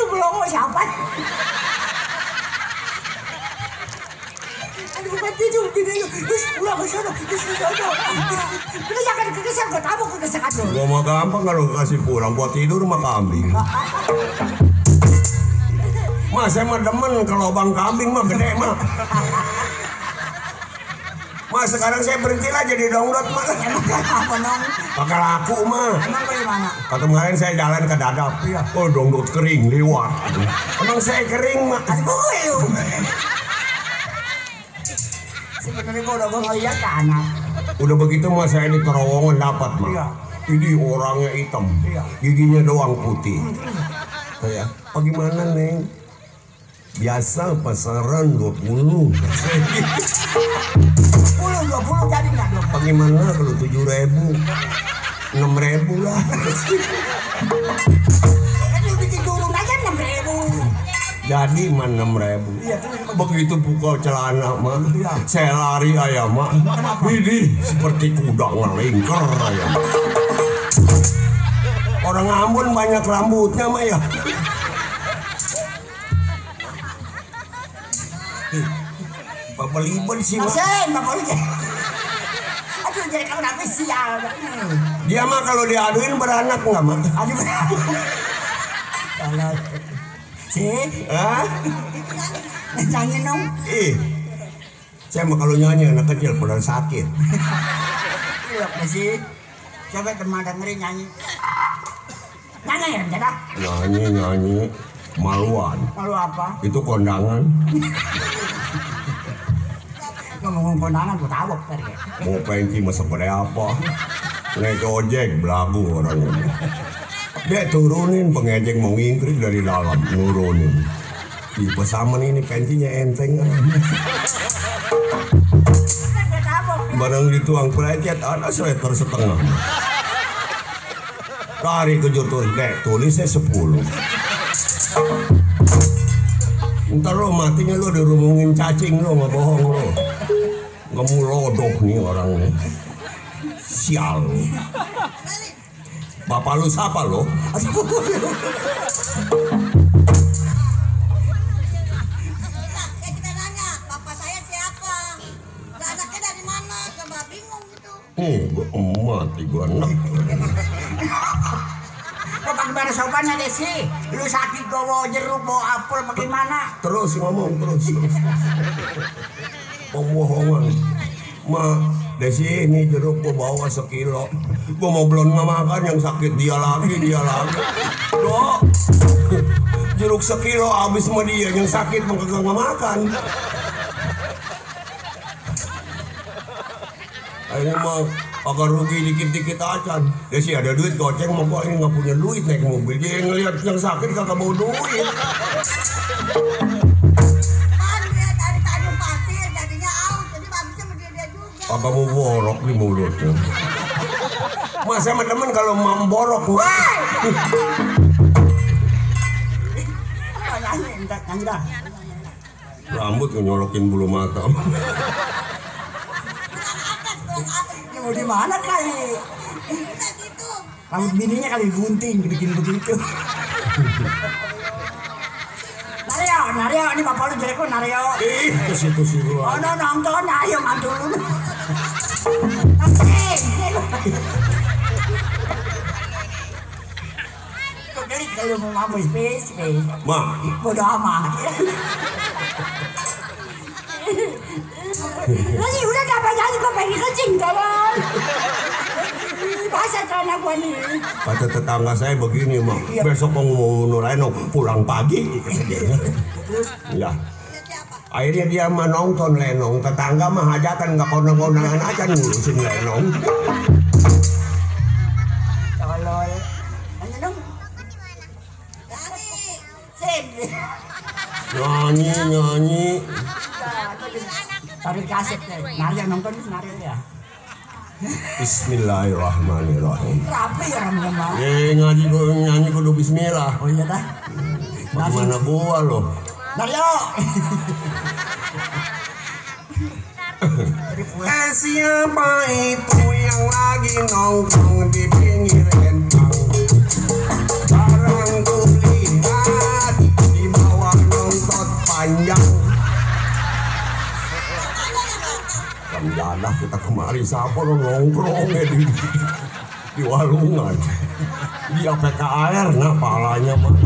Aduh, belum siapa? Aduh, mati tuh, gini. Terus pulang ke sana. Kita jangan kekesan, gue tahu kekesan. Gua mah gampang kalau kasih pulang buat tidur mah kambing. Mas, saya mah demen kalau bang kambing mah gede mah. Mas, sekarang saya berhenti lah jadi dongdot mah. Apa dong? Pakai laku mah. Emang bagaimana? Kata kemarin saya jalan ke dadap. Oh, dongdot kering lewat. Emang saya kering mah. Aduh, sebenarnya gua udah ngeliat ke anak. Udah begitu mah saya di terowongan dapat mah. Iya. Ini orangnya hitam, Iya. giginya doang putih. Saya, bagaimana Neng? Biasa pasaran 20. 20 jadi nggak dong? Bagaimana kalau 7.000? 6.000 lah. Aduh, bikin turun aja 6.000. Jadi mah 6.000. Iya, terus Begitu buka celana mah, Iya. saya lari ayam mah. Ini seperti kuda ngelingkar ayam. Orang Ambon banyak rambutnya mah ya. Bapak libet sih mah. Asen, Bapak lu. Aduh, jadi kamu kenapa sial? Dia mah kalau diaduin beranak nggak mah? Aduh, kalau sih, Hah? nyanyi dong. Saya mah kalau nyanyi anak kecil pada sakit. Iya, sih. Coba teman dengerin nyanyi. Nyanyi ya, Jada? Nyanyi maluan. Malu apa? Itu kondangan. Ngomong kondangan, gue tahu tadi. Mau pensi mah seperti apa? Naik ojek belagu orangnya. Dia turunin pengejek mau ngintrik dari dalam, nurunin. Di pesaman ini pensinya enteng. Barang dituang pelecet ada sweater setengah. Lari kejur tulis, tulisnya 10. Ntar lo matinya lo dirumungin cacing lo, nggak bohong lo. Nggak mau lodoh nih orangnya. Sial. Bapak lu siapa lo? Kita nanya, bapak saya siapa? Anaknya dari mana? Coba bingung gitu. Mati gua enak. Kok bagaimana sopannya Desi? Lu sakit bawa jeruk, bawa apel, bagaimana? Terus ngomong terus. Pembohongan. Desi ini jeruk gua bawa 1 kilo. Gua mau belum nggak makan yang sakit dia lagi. Dok, jeruk 1 kilo habis sama dia yang sakit mau kagak nggak makan. Ini mah agak rugi dikit-dikit aja. Desi ada duit goceng mau gua ini nggak punya duit naik mobil. Dia yang ngeliat yang sakit kagak mau duit. Agak mau borok di mulutnya. Mas sama temen kalau mau borok Nyanyi dah. rambut nyolokin bulu mata. Ini mau di mana kali? Rambut bininya kali gunting, bikin begitu. Nario, ini bapak lu jelek kok Nario. Ke situ sih lu. Oh, nonton, ayo mantul lu. Kok kali kalau mau ngomong space. Ma, Bodoh amat. Lagi udah dapat nyanyi kok pengen kencing jalan. Bahasa celana gua nih. kata tetangga saya begini, Ma. Besok mau Nuraino pulang pagi. Ya. Akhirnya dia mah nonton lenong. Tetangga mah hajatan nggak kondangan aja ngurusin lenong. Tolol. Nyanyi dong. Nyanyi. Tarik kaset deh. Naria nonton nih Naria ya. Bismillahirrahmanirrahim. Rapi ya orangnya mah. Nyanyi kudu bismillah. Oh iya dah. Bagaimana gua loh? Nario. Siapa itu yang lagi nongkrong di pinggir entang? Barang kulihat ibadah kita kemari siapa lo nongkrong di walungan dia PKR nah palanya mah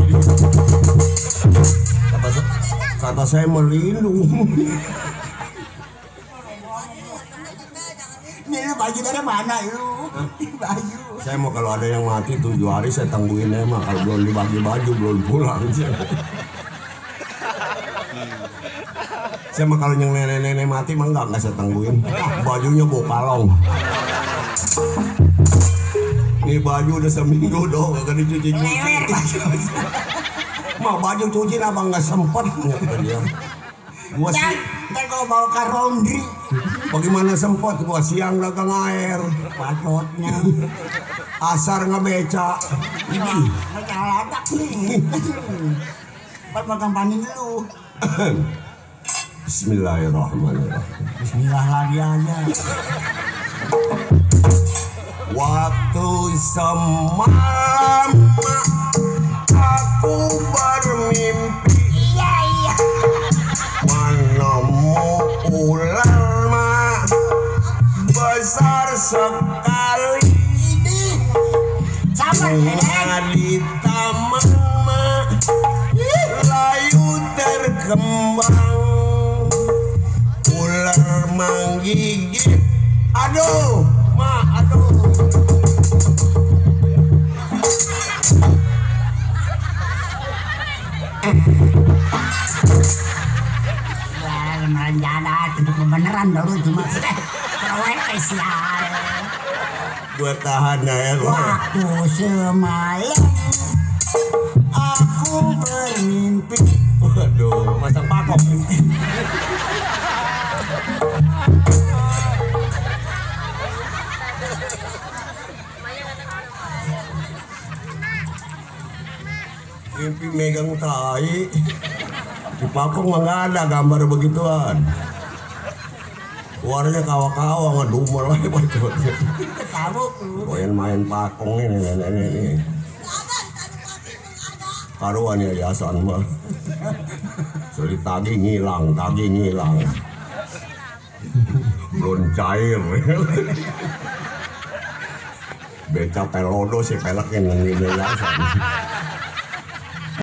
kata saya melindung. Ini lu baju dari mana lu? Baju. Saya mau kalau ada yang mati 7 hari saya tangguhin mah kalau belum dibagi baju belum pulang. Saya mah kalau yang nenek-nenek mati mah enggak saya tangguhin. Bajunya bawa kalong. Ini baju udah seminggu dong gak dicuci-cuci. Mah baju cuci apa nggak sempet kata dia. Gua sih kalau bawa ke laundry. Bagaimana sempet gua siang dagang air. Bacotnya. Asar ngebeca. Beca ladak nih. Pas makan panin dulu. Bismillahirrahmanirrahim. Bismillah lagi aja. Waktu semalam aku bermimpi menemu ular mah besar sekali bunga di taman mah layu terkembang ular menggigit aduh ma aduh merenjana untuk beneran dulu cuma sial. Gua tahan ya Waktu semalam aku bermimpi. waduh masang pakok mimpi megang tai di pakong mah nggak ada gambar begituan warnanya kawa-kawa ngedumel aja bacotnya Tahu main pakong ini nenek ini karuan ya yayasan mah sulit tagi ngilang belum cair beca pelodo si pelek yang ngini yayasan